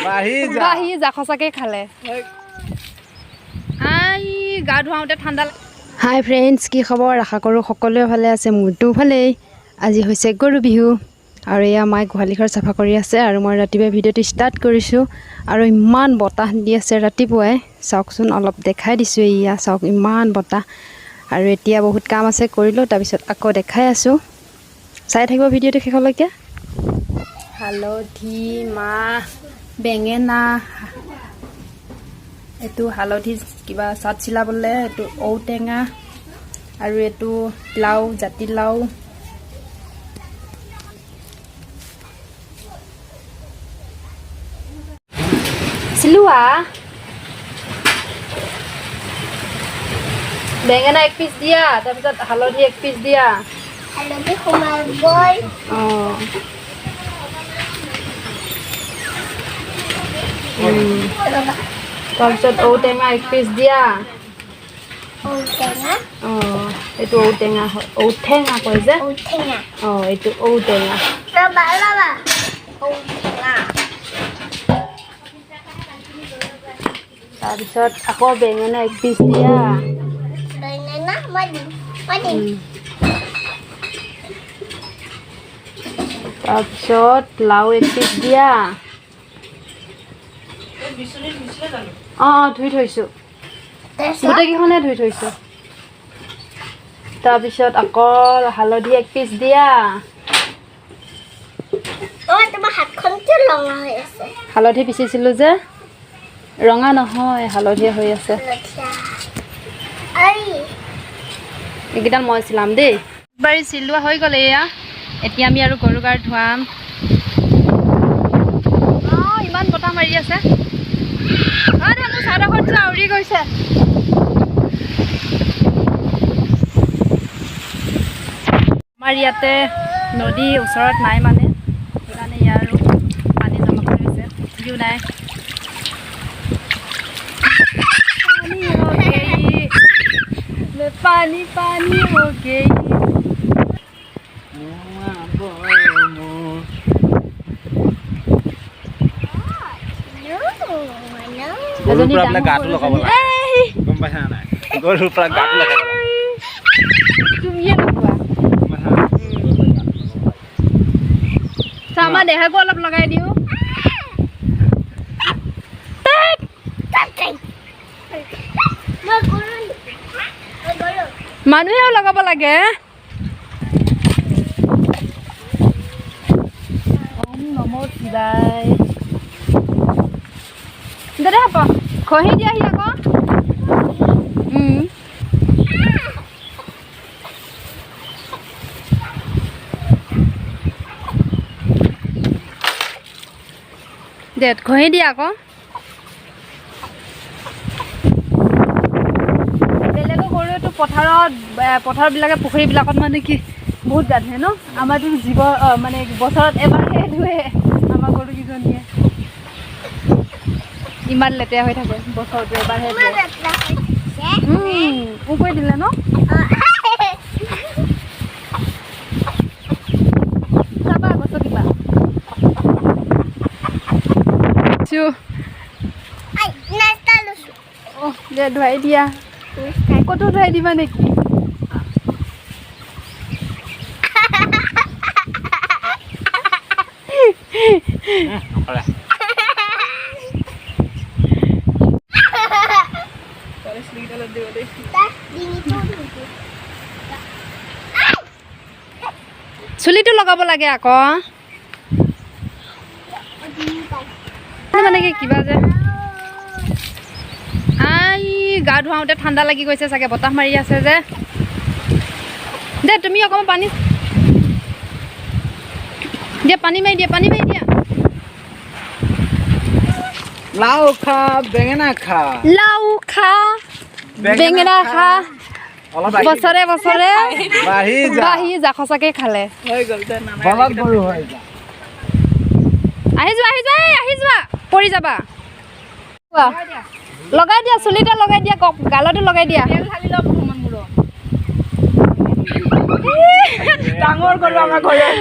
বাঢ়ি যা, সঁচাকৈ খালে। I, গা ধুৱাওঁতে ঠাণ্ডা। হাই ফ্ৰেণ্ডছ, কি খবৰ? আশা কৰোঁ সকলোৱে ভালে আছে। মোৰতো ভালেই। আজি হৈছে গৰু বিহু আৰু এয়া মায়ে গোহালি ঘৰ চাফা কৰি আছে আৰু মই ৰাতিপুৱাই ভিডিঅ'টো ষ্টাৰ্ট কৰিছোঁ। আৰু ইমান বতাহ দি আছে ৰাতিপুৱাই, চাওকচোন, অলপ দেখাই দিছোঁ। এয়া চাওক, ইমান বতাহ। আৰু এতিয়া বহুত কাম আছে, কৰিলোঁ, তাৰপিছত আকৌ দেখাই আছোঁ। চাই থাকিব ভিডিঅ'টো শেষলৈকে। হালধি, মাহ, বেঙেনা, এইটো হালধি কিবা চাট চিলাবলৈ, এইটো ঔটেঙা আৰু এইটো লাও, জাতিলাও। চিলোৱা বেঙেনা এক পিচ দিয়া, তাৰপিছত হালধি এক পিচ দিয়া। হালধি সোমাবই। অঁ, তাৰপিছত ঔটেঙা এক পিচ দিয়া। ঔটেঙা। অঁ, এইটো ঔটেঙা হয়, ঔটেঙা কয় যে। ঔটেঙা। অঁ, এইটো ঔটেঙা। ৰ'বা ৰ'বা, ঔটেঙা। তাৰপিছত আকৌ বেঙেনা এক পিচ দিয়া। বেঙেনা মই দিম, মই দিম। তাৰপিছত লাও এক পিচ দিয়া। অঁ, ধুই থৈছোঁ। তাৰপিছত? গোটেইকেইখনে ধুই থৈছোঁ। তাৰপিছত আকৌ হালধি এক পিচ দিয়া। অঁ, তোমাৰ হাতখন কিয় ৰঙা হৈ আছে? হালধি পিচিছিলোঁ যে, ৰঙা নহয়, হালধীয়া হৈ আছে। হালধীয়া। I. এইকেইডাল মই চিলাম দেই। বাৰী চিলোৱা হৈ গ'ল এয়া। এতিয়া আমি আৰু গৰু গা ধুৱাম। অঁ, ইমান বতাহ মাৰি আছে। অঁ দে, মোৰ চাদৰখন যোৱা উৰি গৈছে। আমাৰ ইয়াতে নদী ওচৰত নাই মানে, সেইকাৰণে ইয়াৰ আৰু পানী জমা কৰি হৈছে, পুখুৰীও নাই। पानी हो गई मैं, पानी पानी हो गई। গৰুৰ পৰা বোলে গাটো লগাব লাগে, গম পাইছা নাই? গৰুৰ পৰা গাটো লগাব লাগে। তুমিয়ে নোপোৱা। গম পাইছা নাই? চা, আমাৰ দেহাকো অলপ লগাই দিওঁ। মই গৰু, মই গৰু। মানুহেও লগাব লাগে। ওম নমো শিৱায়। দাদা, হ'ব, ঘঁহি দিয়াহি আকৌ। দে, ঘঁহি দিয়া আকৌ। বেলেগৰ গৰুৱেতো পথাৰত, পথাৰবিলাকে, পুখুৰীবিলাকত মানে কি বহুত গা ধুৱে ন। আমাৰতো জীৱ মানে বছৰত এবাৰহে ধুৱে আমাৰ গৰুকেইজনীয়ে। ইমান লেতেৰা হৈ থাকে, বছৰটো এবাৰহে ইমান ধুৱে। লেতেৰা হৈ থাকিছে। উপুৰি দিলে ন। চাবা, গছকিবা। চু। I, নাস্তা লৈছোঁ। অঁ, দে, ধুৱাই দিয়া। ক'তো ধুৱাই দিবা নেকি? নকৰে। তাৰ ডিঙিটো ধুই। চুলিটো লগাব লাগে আকৌ। মানে কি কিবা যে, I, গা ধুৱাওঁতে ঠাণ্ডা লাগি গৈছে চাগে, বতাহ মাৰি আছে যে। দে, তুমি অকণমান পানী দিয়া, পানী মাৰি দিয়া, পানী মাৰি দিয়া। লাও খা, বেঙেনা খা। লাও খা, বেঙেনা খা, অলপ বছৰে বছৰে বাঢ়ি যা। বাঢ়ি যা। সঁচাকৈ খালে। বলদ গৰু হৈ যা। আহি যোৱা, আহি যোৱা, এই আহি যোৱা, পৰি যাবা। কোৱা। লগাই দিয়া, চুলিতে লগাই দিয়া, গালতো লগাই দিয়া। ডাঙৰ গৰু আমাৰ ঘৰত।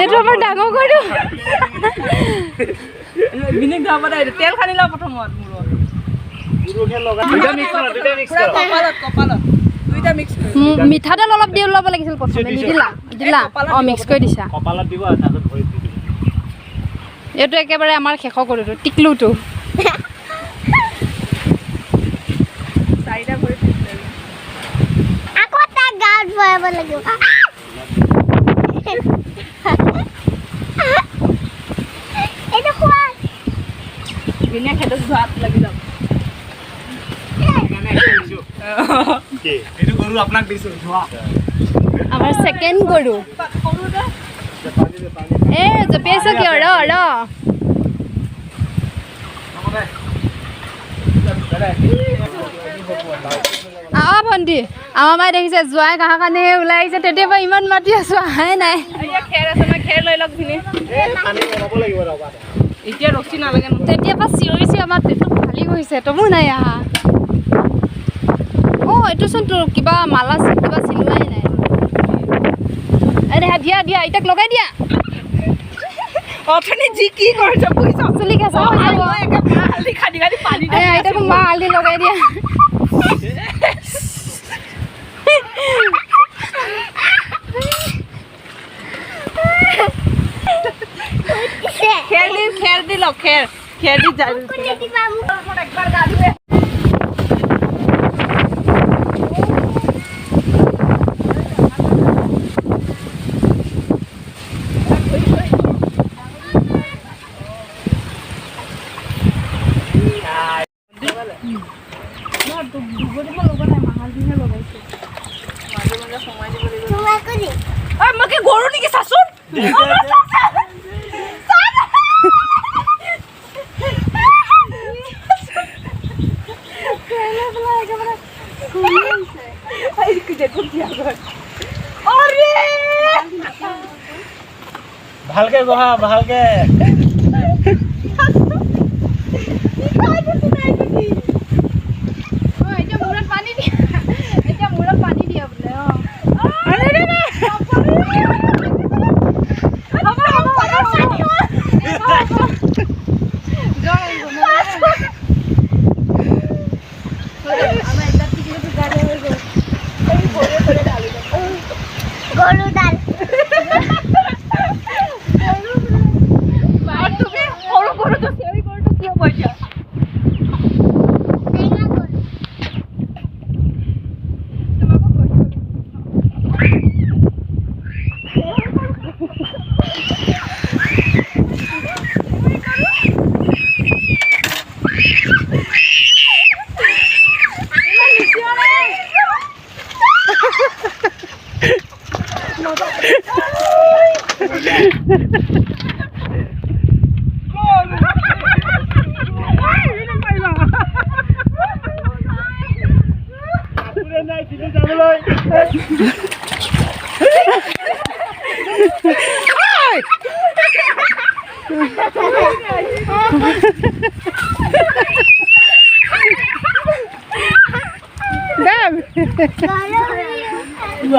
এইটো আমাৰ ডাঙৰ গৰু। মিনিক ধুৱাব দে, তেল সানি লওঁ প্ৰথমত মূৰত। দুইটা মিক্স কৰ, দুইটা মিক্স কৰ। কপালত, কপালত দুইটা মিক্স কৰি। মিঠাতেল অলপ দি ল'ব লাগিছিল প্ৰথমে, নিদিলা? দিলা? অঁ, মিক্স কৰি দিছা। কপালত দিব আৰু তাৰপিছত ভৰিত দি দিব। এইটো একেবাৰে আমাৰ শেষৰ গৰুটো, টিকলুটো। চাৰিটা ভৰিত দিছিলে। আকৌ তাক গাঁৱত ভৰাব লাগিব। এইটো খোৱা। ধুনীয়া খেতত ধোৱাত লাগি যাম। এইটো গৰু আপোনাক দিছো, ধোৱা। আমাৰ ছেকেণ্ড গৰু। এ জঁপিয়াইছ কিয়? ৰ ৰ। আহ ভণ্টি, আমাৰ মায়ে দেখিছে জোঁৱাই কাষৰ কাৰণেহে ওলাই আহিছে, তেতিয়াৰ পৰা ইমান মাতি আছো, অহাই নাই। এতিয়া খেৰ আছে নহয়, খেৰ লৈ লওক ভিনি। এতিয়া ৰছী নালাগে নহয়। তেতিয়াৰ পৰা চিঞৰিছোঁ, আমাৰ পেটটো ফালি গৈছে, তবু নাই আহা। অঁ, এইটোচোন তোৰ কিবা মালা কিবা চিলোৱাই নাই। এই দেহা, দিয়া দিয়া, ইটাক লগাই দিয়া। অথনি যি কি কৰিছে বুজিছ? চুলি কেঁচা হৈ যাব। একে মাহ হালধি খান্দি খান্দি পানী। এই আইতাকো মাহ হালধি লগাই দিয়া। খেৰ দি, খেৰ দি লওক, খেৰ খেৰ দি যায়। দিবা মোক। একবাৰ গা ধুৱে। তোমাকো দিম। ঐ, মই কি গৰু নেকি? চাচোন। ভালকে বহা, ভালকে। এতিয়া মূৰত পানী দিয়া, এতিয়া মূৰত পানী দিয়া বোলে। অঁ, গৰুডাল। তুমি সৰু গৰুটো, চেউৰী গৰুটো কি হ'ব এতিয়া? টেঙা গৰু। গৰু।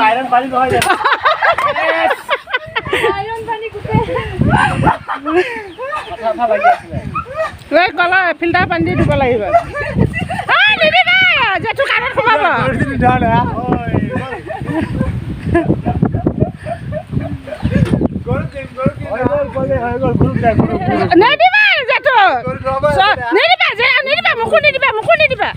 আইৰণ পানী নহয় জানো? ঐ কলা ফিল্টাৰ পানী দি দিব লাগিব। ঐ নিদিবা, জেঠু কাণত সোমাব। নিদিবা জেঠু, নিদিবা, নিদিবা, মোকো নিদিবা, মোকো নিদিবা।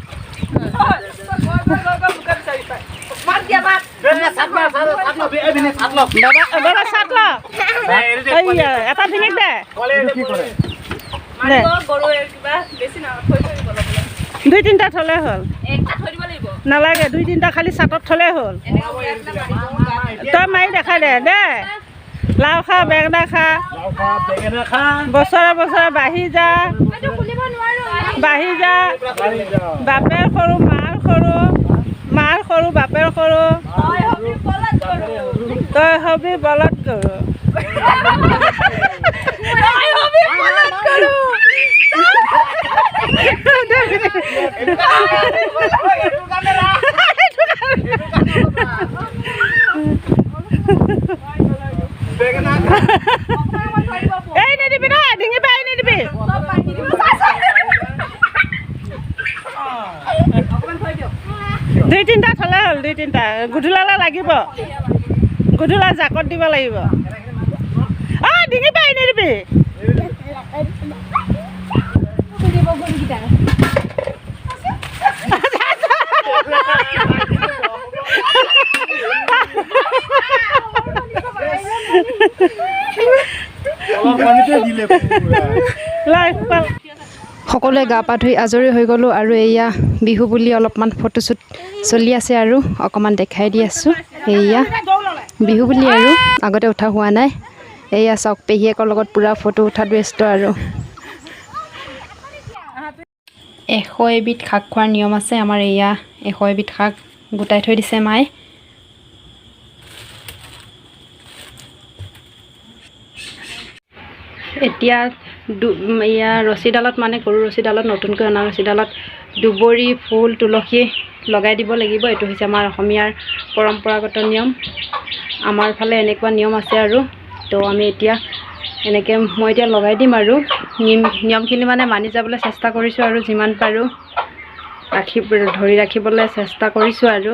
দাদা চাট ল, এটা ভিনিক দে। দুই তিনিটা থলে হ'ল, নালাগে দুই তিনিটা, খালি চাটত থলে হ'ল। তই মাৰি দেখাই দে দে। লাও খা, বেঙেনা খা, বছৰে বছৰে বাঢ়ি যা, বাঢ়ি যা। বাপেৰ সৰু, মাৰ সৰু, মাৰ সৰু, বাপেৰ সৰু, তই হবি বলদ গৰু। এই নিদিবি দেই, ডিঙি পৰা এৰি নিদিবি। দুই তিনিটা থ'লে হ'ল, দুই তিনিটা গধূলালৈ লাগিব, গধূলা জাকত দিব লাগিব। অ ডিঙি পৰা এৰি নিদিবি। লৈ পাল। সকলোৱে গা পা ধুই আজৰি হৈ গ'লোঁ আৰু এয়া বিহু বুলি অলপমান ফটোশ্বুট চলি আছে আৰু অকণমান দেখাই দি আছোঁ। এয়া বিহু বুলি আৰু আগতে উঠা হোৱা নাই। এয়া চাওক, পেহীয়েকৰ লগত পূৰা ফটো উঠাত ব্যস্ত। আৰু 101 বিধ শাক খোৱাৰ নিয়ম আছে আমাৰ। এয়া 101 বিধ শাক গোটাই থৈ দিছে মায়ে। এতিয়া এয়া ৰছীডালত, মানে গৰু ৰছীডালত, নতুনকৈ অনা ৰছীডালত দুবৰি, ফুল, তুলসী লগাই দিব লাগিব। এইটো হৈছে আমাৰ অসমীয়াৰ পৰম্পৰাগত নিয়ম। আমাৰ ফালে এনেকুৱা নিয়ম আছে আৰু তো আমি এতিয়া এনেকৈ মই এতিয়া লগাই দিম আৰু নিয়মখিনি মানে মানি যাবলৈ চেষ্টা কৰিছোঁ আৰু যিমান পাৰোঁ ধৰি ৰাখিবলৈ চেষ্টা কৰিছোঁ আৰু।